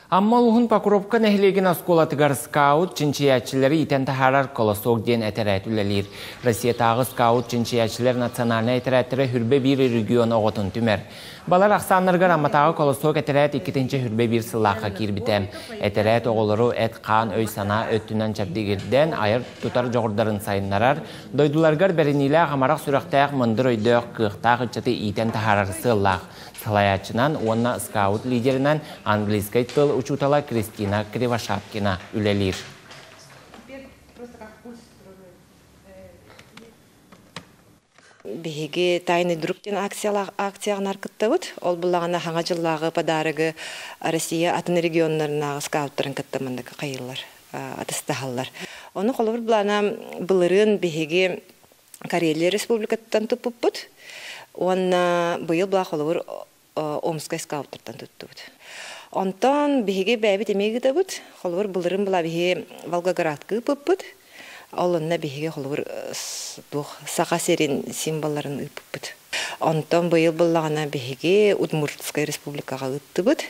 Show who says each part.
Speaker 1: Амма улууһун Покровка нэһилиэгин оскуолатыгар скаут чинчийээччилэри иитэн таһаарар Колосок диэн этэрээт үлэлиир. Россиятааҕы скаут чинчийээччилэр национальнай этэрээттэрэ 21 регион оҕотун түмэр. Балар ахсааннарыгар Амматааҕы Колосок этэрээт 2021 сыллаахха киирбитэ. Этэрээт оҕолору эт-хаан өй-санаа өттүнэн чэбдигирдэн, айар-тутар дьоҕурдарын сайыннарар, дойдуларыгар бэриниилээх амарах сүрэхтээх мындыр өйдөөх, кыахтаах ыччаты иитэн таһаарар сыаллаах. Салайааччынан уонна скаут лидеринэн английскай тыл учуутала Кристина Кривошапкина үлэлиир.
Speaker 2: Биһиги «Тайный друг» диэн акцияҕа кыттабыт. Ол буллаҕына хаҥа дьыллааҕы подарогы Россия атын регионнарынааҕы скауттарын кытта маннык хайыллар, атыстаһаллар. Ону холобур былаана былырыын биһиги Карелия Республикаттан туппуппут. Уонна быйыл була холобур Омскай скауттартан туттубут. Онтон биһиги бэйэбит эмиэ ыытабыт. Холобур былырын була биһиги Волгоградка ыыппыппыт. Ол онно биһиги холобур туох Саха сирин символларын ыыппыппыт. Онтон быйыл буллаҕына биһиги Удмуртскай республикаҕа ыыттыбыт.